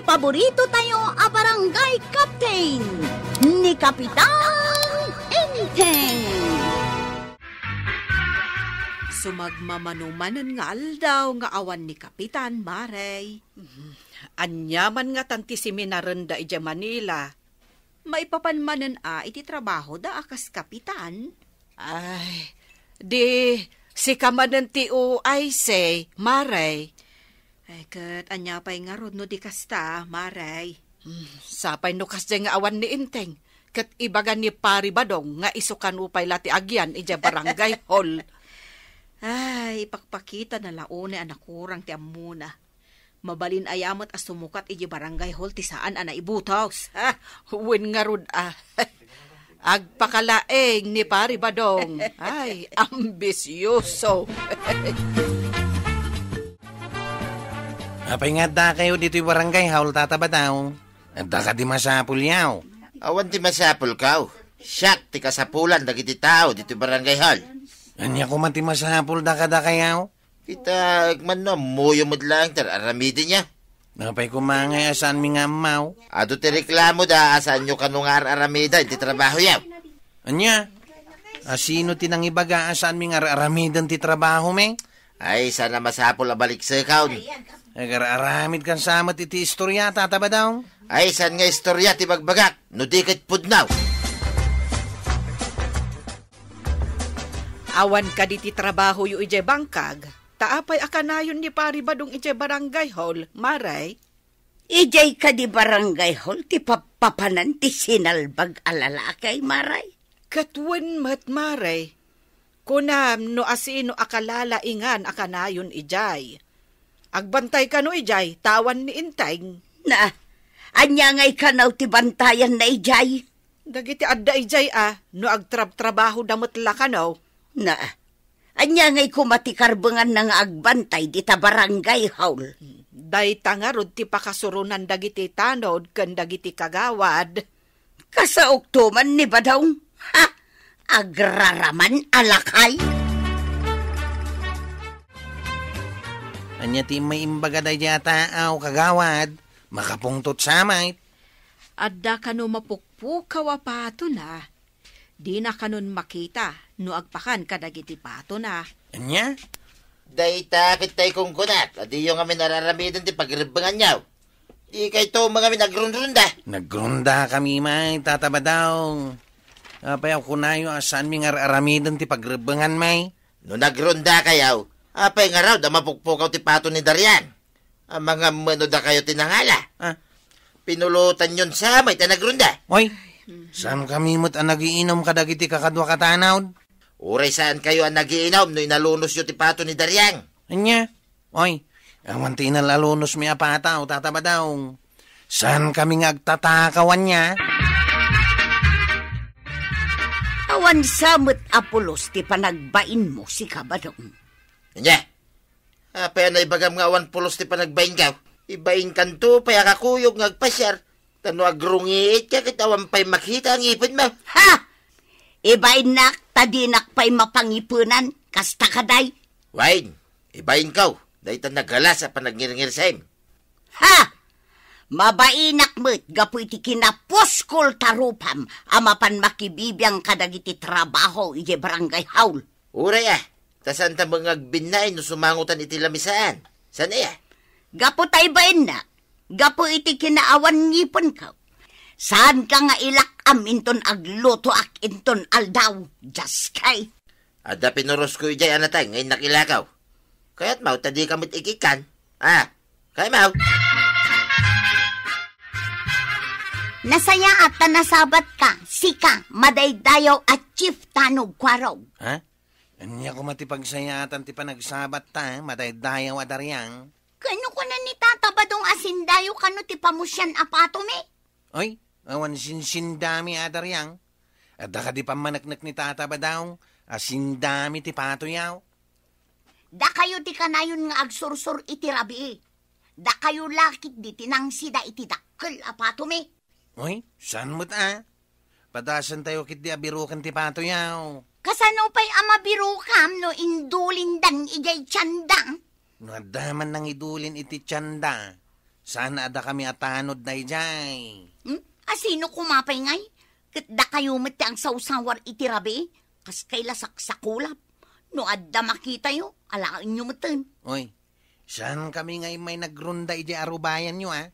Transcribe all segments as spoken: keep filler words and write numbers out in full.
Paborito tayo a barangay captain, ni Kapitan Enteng. Sumagmamano manen nga aldaw nga awan ni Kapitan, Mare. Ania man ngatan ti seminarenda idiay Manila? Maipapan manen a iti trabahoda a kas kapitan? Ay, di, sika manen ti uay, Mare. Ay, ket ania pay ngarud no di kasta, Mare? Hmm, sapay no kasdiay nga awan ni Enteng, ket ibaga ni Pari Badong nga isu kano pay la ti agyan idiay barangay hall. Ay, ipakpakitana la unay a nakurang ti ammona. Mabalin aya met a sumukat idiay barangay hall ti saan a naibutos. Ha? Wen ngarud a. Agpakalaeng ni Pari Badong. Ay, ambisyoso. Apay nga addakayo ditoy barangay hall, Tata Badong? Adda kadi masapulyo? Awan ti masapulko. Siak ti kasapulan dagiti tao ditoy barangay hall. Ania koma ti masapulda kadakayo? Kita, agmamano, ammoyo met laeng ti ar-aramidenyo. Apay koma ngay a saanmi nga ammo? Adu ti reklamoda a saanyo kano nga ar-aramiden ti trabahoyo. Ania? A sino ti nangibaga a saanmi nga ar-aramiden ti trabahomi? Ay, saan a masapul a baliksekon. Agar-aramid kan sa met iti istorya, Tata Badong? Ay, saan nga istorya ti bagbagak? No di ket pudno. Awan kadi ti trabahoyo idiay bangkag? Ta apay a kanayon ni Pari Badong idiay barangay hall, Mare? Idiay kadi barangay hall ti pappapanan ti sinalbag a lalaki, Mare? Ket wen met, Mare. Kunam no asino a kalalaingan a kanayon idiay. Agbantay kano idiay, ta awan ni Enteng. Na, ania ngay kano ti bantayanna idiay? Dagiti adda idiay a, no agtrabtrabahoda met la kano. Na, ania ngay koma ti karbenganna nga agbantay dita barangay hall? Dayta ngarud ti pakasuronan dagiti tanod ken dagiti kagawad. Kasaokto man ni Badong. Ha? Agraraman a lakay? Ania ti maimbagada idiay a taaw, kagawad? Makapungtot sa met. Adda kano mapukpukaw a patona? Dina kanon makita no agpakan kadagiti patona. Ania? Dayta ket tay kunkunak, a diyo ngamin ar-aramiden ti pagrebbenganyo. Dikayto ngamin agrunrunda. Nagrunda kami may, Tata Badong. Apay a kunayo a saanmi nga ar-aramiden ti pagrebbengan may? No nagrunda kayo, apay ngarud a mapukpukaw ti pato ni Dariang? Amangan met no dakayo ti nangala. Ah. Pinulotanyon sa met a nagrunda. Oy, saan kami met a nagiinum kadagiti kakadua a tanod? Uray saan kayo a nagiinum no inalunosyo ti pato ni Dariang? Ania? Oy, awan ti inal-alunosmi a pato, Tata Badong. Saan kami nga agtatakaw ania? Awan sa met a pulos ti panagbainmo, sika, Badong. Ania? Apay a naibagam nga awan pulos ti panagbainko? Ibainkanto pay a kakuyog nga agpasiar. Ta no agrungiitka ket awan pay makita a ngipenmo. Ha! Ibainnak ta dinak pay mapangipenan, kasta kadi? Wen, ibainko, dayta nagalas a panagngirngirsem. Ha! Mabainak met gapu iti kinapuskol ta rupam a mapan makibibiang kadagiti trabaho idiay barangay hall. Uray a, ta saanta met nga agbinnain no sumangotan iti lamisaan. Saan aya? Gapu ta ibainnak, gapu iti kinaawan ngipenko. Saanka nga ilak-am inton aglutoak inton aldaw, Jaskay. Adda pinurosko idiay a nateng nga innak ilakaw. Kayatmo ta dika met ikikkan? Ah, kayatmo? Nasayaat ta nasabatka, sika, madaydayaw a Chief Tanog Kuarog. Ha? Ania koma ti pagsayaatan ti panagsabatta, madaydayaw a Dariang? Ken no kuna ni Tata Badong a sindayo kano ti pamusian a patomi? Oy, awan sinsindami a Dariang. Adda kadi pammaneknek ni Tata Badong a sindami ti patoyo? Dakayo ti kanayon nga agsursor iti rabii. Dakayo la ketdi ti nangsida iti dakkel a patomi. Oy, saan met a? Padasentayo ketdi a biroken ti patoyo. Kasano pay a mabirokam no indulindan idiay tienda? No adda man nangidulin iti tienda, Saan a dakami a tanod daydiay. Hmm? A sino koma pay ngay? Ket dakayo met ti agsawsawar iti rabii? Kaskay la saksakulap. No adda makitayo, alaenyo meten. Oy, saan kami nga immay nagrunda idiay arubayanyo, a?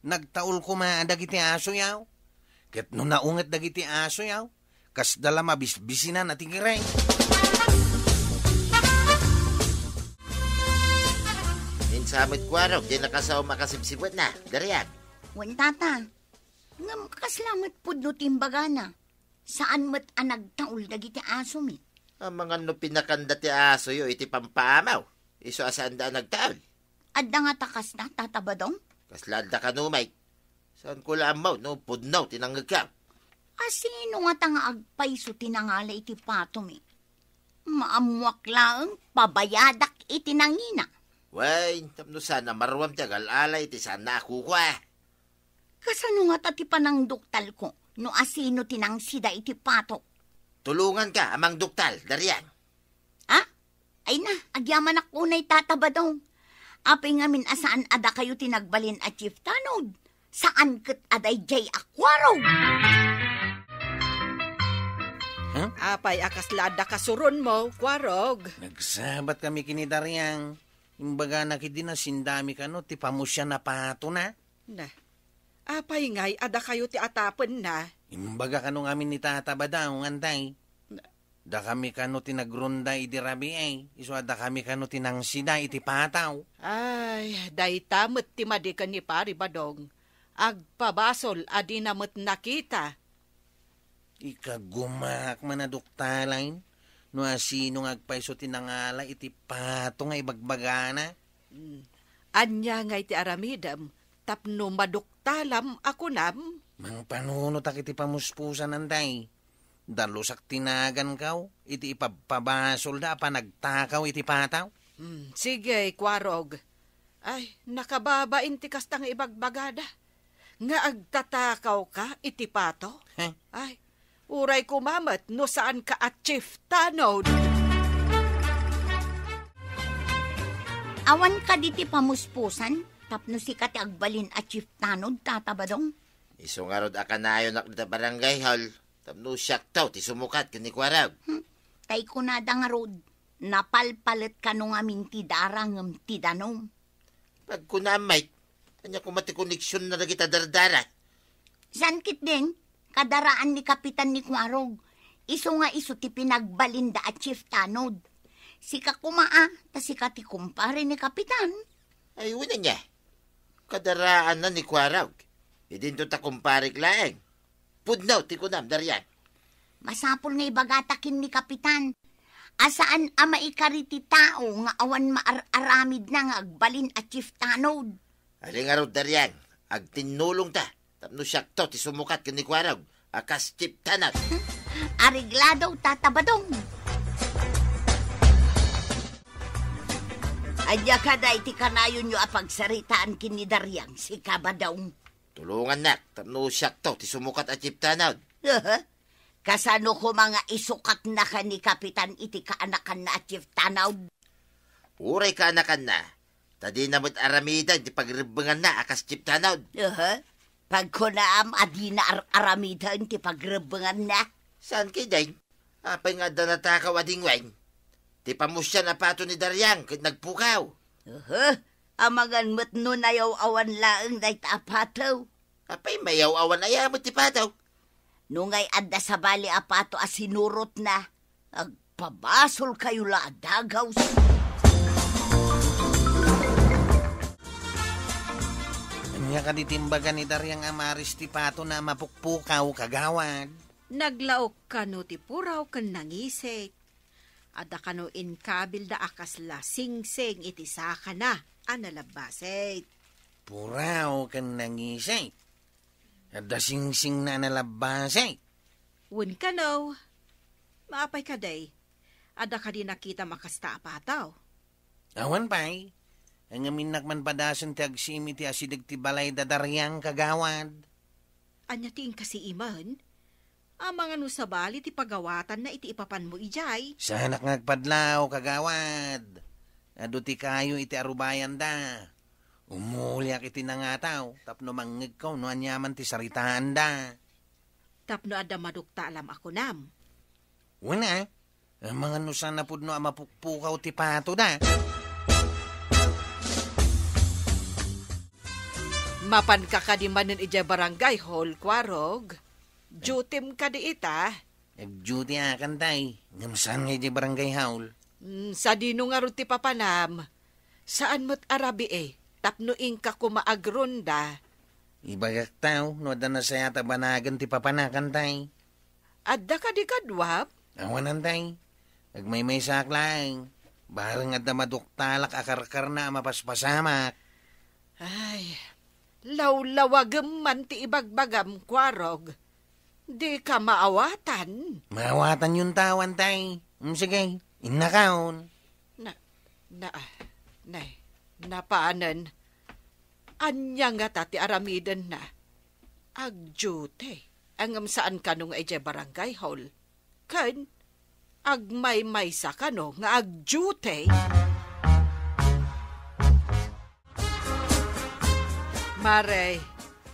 Nagtaul koma dagiti asoyo. Ket no naunget dagiti asoyo, kasda la mabisbisinan a ti gireng. Insa met, Kuarog, diay nakasaom a kasibsibetna, Dariang? Wen, tata. Ngem kasla met pudno ti imbagana. Saan met a nagtaul dagiti asomi. Amangan no pinakanda ti asoyo iti pampaamaw, isu a saanda a nagtaul. Adda ngata kasta, Tata Badong? Kasla adda kano, Mike? Saanko la ammo no pudno ti nangngegko. A sino ngata nga agpayso ti nangala iti patomi? Maammoak laeng, pabayadak iti nangina. Wen, tapno saan a maruam ti agal-ala iti saanna a kukua. Kasano ngata ti panangduktalko no a sino ti nangsida iti patok? Tulonganka a mangduktal, Dariang. A? Ay na, agyamanak unay, Tata Badong. Apay ngamin a saan a dakayo ti nagbalin a chief tanod? Saan ket a daydiay a Kuarog? Huh? Apay a kasla adda kasuronmo, Kuarog? Nagsabat kami ken ni Dariang. Imbagana ketdi a sindami kano ti pamusian a patona. Na, apay ngay a dakayo ti atapenna? Imbaga kano ngamin ni Tata Badong, antay. Na- Dakami kano ti nagrunda idi rabii, isu a dakami kano ti nangsida iti pataw. Ay, dayta met ti madi ken ni Pari Badong. Agpabasol a dina met nakita. Ikagumaak man a duktalaen no a sino nga agpayso ti nangala iti pato nga ibagbagana. Hmm. Ania ngay ti aramidem tapno maduktalam a kunam? Mangpanunotak iti pamuspusan, antay. Dalusak ti naganko iti ipabpabasolda a panagtakaw iti pataw. Hmm, sige, Kuarog. Ay, nakababain ti kasta nga ibagbagada. Nga agtatakawka iti pato? Heh? Ay, uray koma met no saanka a chief tanod. Awan kadi ti pamuspusan tapno sika ti agbalin a chief tanod, Tata Badong? Isu ngarud a kanayonak dita barangay hall tapno siakto ti sumukat ken ni Kuarog. Hmm. Tay kunada ngarud, napalpalet kano ngamin ti dara ngem ti danum. Pagkunam, Mike, ania koma ti koneksionna dagita dardara? Saan ketdin, kadaraan ni Kapitan ni Kuarog. Isu nga isu ti pinagbalinda a chief tanod. Sika koma a, ta sika ti kumpare ni Kapitan. Ay, wen ania? Kadaraanna ni Kuarog. Idinto ta kumparek laeng. Pudno ti kunam, Dariang. Masapul nga ibagata ken ni Kapitan a saan a maikari ti tao nga awan maar-aramidna nga agbalin a chief tanod. Ay ngarud, Dariang, agtinnulongta tapno siakto ti sumukat ken ni Kuarog a kas chief tanod. Areglado, Tata Badong. Ania kadi ti kanayonyo a pagsaritaan ken ni Dariang, sika Badong? Tulongannak tapno siakto ti sumukat a chief tanod. Aha. Kasano koma nga isukatnaka ni Kapitan iti kaanakanna a chief tanod? Uray kaanakanna, ta dina met aramiden ti pagrebbenganna a kas chief tanod. Aha. Pagkunaam a dina ar-, aramiden ti pagrebbenganna? Saan ketdin? Apay nga adda natakaw a dingwen? Ti pamusian a pato ni Dariang ket nagpukaw. Aha. Amangan met no nayaw-awan laeng dayta a pato. Apay, mayaw-awan aya met ti pato? No ngay adda sabali a pato a sinurotna, agpabasolkayo la a dagaws. Ania kadi ti imbaga ni Dariang a maris ti patona a mapukpukaw, kagawad? Naglaok kano ti puraw ken nangisik. Adda kano inkabilda a kasla singsing iti sakana a nalabbasik. Puraw ken nangisik. Adda singsingna a nalabbasik. Wen kano. Maapay kadi? Adda kadi nakitam a kasta a pataw? Awan pay. Ngem innak man padasen ti agsiim iti asideg ti balay da Dariang, kagawad. Ania ti inkasiimen? Amangan no sabali ti pagawatanna iti ipapanmo idiay. Saanak nga agpadlaw, kagawad. Adu ti kayo iti arubayanda. Umuliak iti nangataw tapno mangngegko no aniaman ti saritaanda. Tapno adda maduktalam a kunam. Wen a, amangan no saan a pudno a mapukpukaw ti patoda. Mapanka kadi manen idiay barangay hall, Kuarog? Duty-m kadi ita? Nag-duty-akan, tay. Ngem saan nga idiay barangay hall? Mm, sadino ngarud ti papanam? Saan met a rabii tapno inka koma agronda? Ibagak taw no adda nasayaat a banagen ti papanakan, tay. Adda kadi kaduam? Awanan, tay. Agmaymaysaak laeng. Bareng adda maduktalak a karkarna a mapaspasamak. Ay, lawlawagem man ti ibagbagam, Kuarog. Dika maawatan. Maawatanyon ta, tay. Mm, sige, innakaon. Na, na, nay, napanen. Ania ngata ti aramidenna? Agduty. Ngem saan kano nga idiay barangay hall. Ken agmaymaysa kano nga agduty? Mare,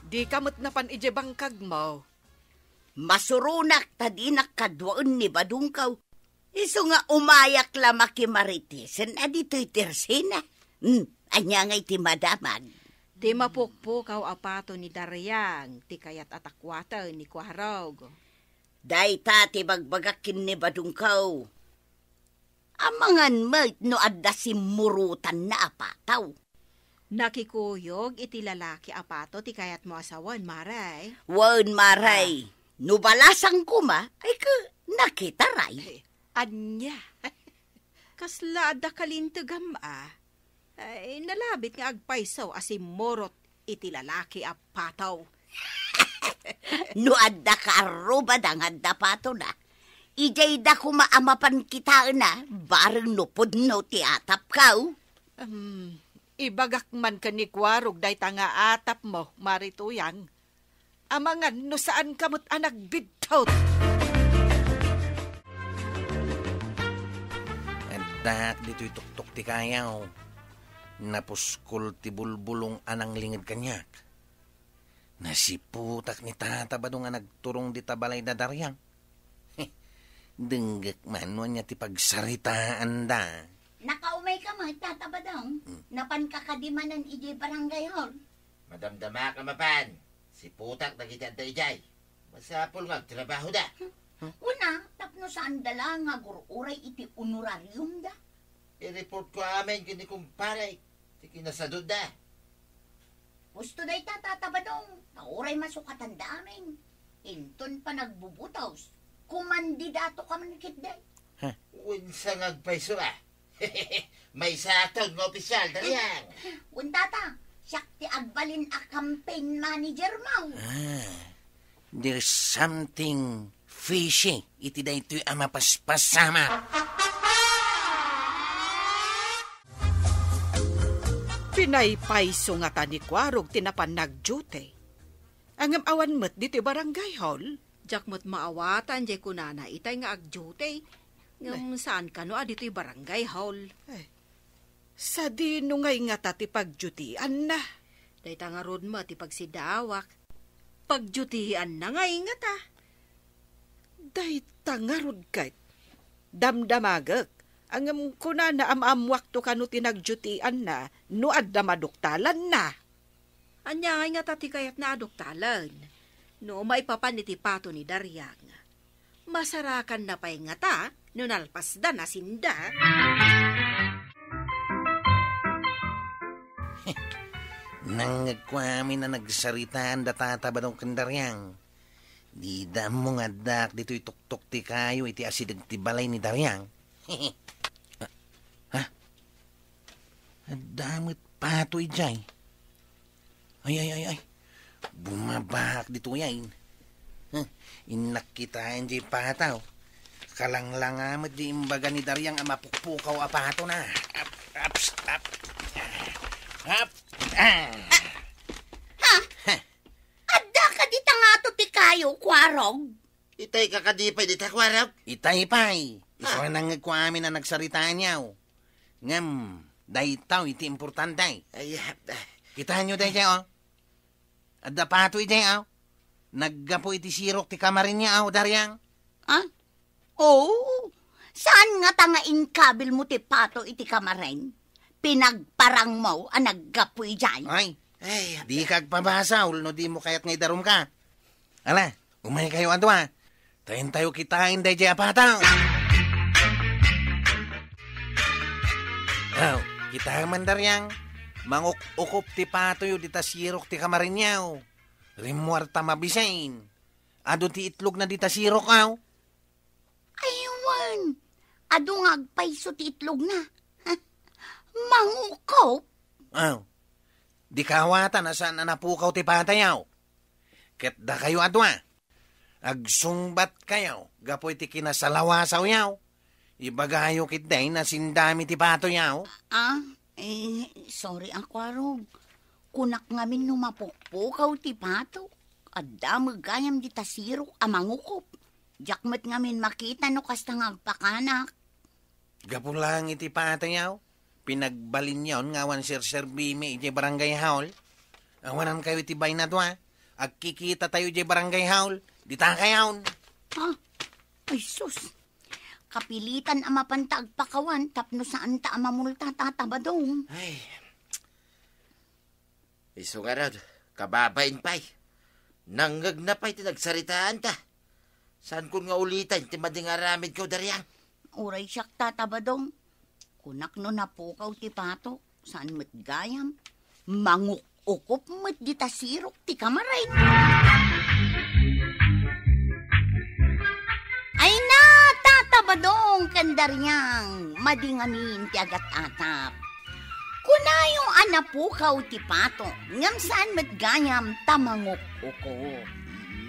dika met napan idiay bangkagmo. Masuronak ta dinak kaduaen ni Badungkaw. Isu nga umayak la makimaritisen a ditoy tersina. Hmm, ania ngay ti madamag? Ti mapukpukaw a pato ni Dariang ti kayat a takuaten ni Kuarog. Dayta ti bagbagak ken ni Badungkaw. Amangan met no adda simmurotanna a pataw. Nakikuyog iti lalaki a pato ti kayatmo a sawen, Mare. Wen, Mare. Ah. No balasang koma, ay ka, nakitaray. Eh, ania? Kasla adda kalintegam a. Ay, nalabit nga agpayso a simmurot iti lalaki a pataw. No adda kaarrubada nga adda patona, idiay da koma a mapan kitaena, bareng no pudno ti atapkaw. Um, ibagak man ken ni Kuarog dayta nga atapmo, Mare Tuyang. Amangan no saanka met a nagbidtot. Addaak ditoy tuktok ti kayaw. Napuskol ti bulbulong a nanglinged kaniak. Nasiputak ni Tata Badong a nagturong dita balay da Dariang. Denggek man no ania ti pagsaritaanda. Nakaumay ka met, Tata Badong? Hmm. Napan ka kadi manen idiay barangay hall? Madamdamaak a mapan. Siputak dagiti adda idiay. Masapul nga agtrabahoda. Kuna, tapno saanda la nga agur-uray iti honorariumda. I-report ko amin ken ni kumparek ti kinasadutda. Husto dayta, Tata Badong, ta uray masukatanda amin. Inton panagbubutos, kumandidato ka man ketdi. Wensa nga agpayso a? Maysaak nga opisyal, Dariang. Wen, Tata, siak ti agbalin a campaign manager mo. Ah, there's something fishy iti daytoy a mapaspasamak. Pinaypayso ngata ni Kuarog ti napan nagduty. Ngem awan met ditoy barangay hall. Diak met maawatan diay kunana itay nga agduty. Ngem saan kano a ditoy barangay hall. Eh, sadino ngay ngata ti pagdutianna? Dayta ngarud met ti pagsidawak. Pagdutianna ngay ngata. Dayta ngarud ket damdamagek, ngem kunana a maammuakto kano ti nagdutianna no adda maduktalanna. Ania ngay ngata ti kayatna a duktalen? No maipapan iti pato ni Dariang, masarakanna pay ngata no nalpasda nasinda. Nangngegko amin a nagsaritaan da Tata Badong ken Dariang. Dida ammo nga addaak ditoy tuktok ti kayo iti asideg ti balay ni Dariang. Ah, ha? Adda met pato idiay. Ay, ay, ay, ay. Bumabaak ditoy ay. Huh, innak kitaen diay pataw. Kalanglanga met diay imbaga ni Dariang a mapukpukaw a patona. Ap, ap, ap. Ap. Ah. Ha? Ha? Adda kadi ta ngato ti kayo, Kuarog? Itay ka kadi pay dita, Kuarog? Itay pay. Isu Ah. nga nangngegko amin a nagsaritaanyo. Ngem, daytaw iti importante. Ay, ah, ah, Kitaenyo daydiay, o. Adda pato idiay, o. Naggapu iti sirok ti kamarenyo, o, Dariang. Ah? Oo. Saan ngata nga inkabilmo ti pato iti kamaren? Pinagparangmo a naggapu idiay? Ay, Ay, dika agpabasol no dimo kayat nga idarumka. Ala, umaykayo a dua. Ta intayo kitaen daydiay a pato. Aw, kitaem man, Dariang. Manguk-ukop ti patoyo dita sirok ti kamarenyo. Rimmuarta mabisin. Adu ti itlogna dita sirok, aw. Ay, wen. Adu nga agpayso ti itlogna. Mangukop? Aw. Dika awatan a saan a napukaw ti patoyo. Ket dakayo a dua, agsungbatkayo gapu iti kinasalawasawyo. Ibagayo ketdi a sindami ti patoyo. Ah, eh, sorry a kuarog. Kunak ngamin no mapukpukaw ti pato. Adda met gayam dita sirok a mangukop. Diak met ngamin makita no kasta nga agpakanak. Gapu laeng iti patoyo, pinagbalinyon nga awan serserbimi idiay barangay hall. Awanankayo iti baynadwa. Agkikitatayo idiay barangay hall. Dita kayon. Ah, ay sus. Kapilitan a mapanta agpakawan tapno saanta a mamulta, Tata Badong. Ay, isu ngarud, kababain pay. Nangngegna pay ti nagsaritaanta. Saankon nga ulitan ti madi nga aramidko, Dariang? Uray siak, Tata Badong. Kunak no napukaw ti pato, saan met gayam. Manguk-ukop met dita sirok ti kamaren. Ay na, Tata Badong ken Dariang, madi ngamin ti agat-atap. Kunayo a napukaw ti pato, ngem saan met gayam ta manguk-ukop.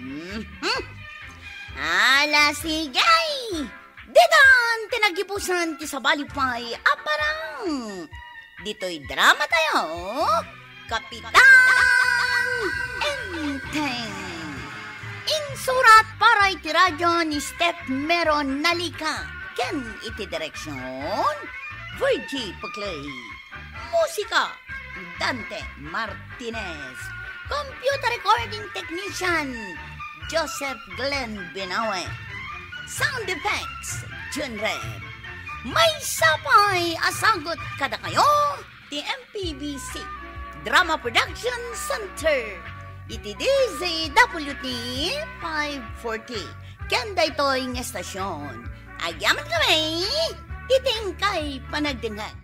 Mhm. Ala, sige! Ditan ti nagibusan ti sabali pay a parang. Ditoy drama tayo, Kapitan Enteng. Insurat para iti radio ni Steph Meron Nalika ken iti direksyon, Virgie Puclay. Musika, Dante Martinez. Computer recording technician, Joseph Glenn Binawe. Sound effects, Jun Red. Maysa pay a sagut kadakayo ti M P B C Drama Production Center iti D Z W T five forty. Ken daytoy nga estasyon, agyamankami iti inkay panagdengngeg.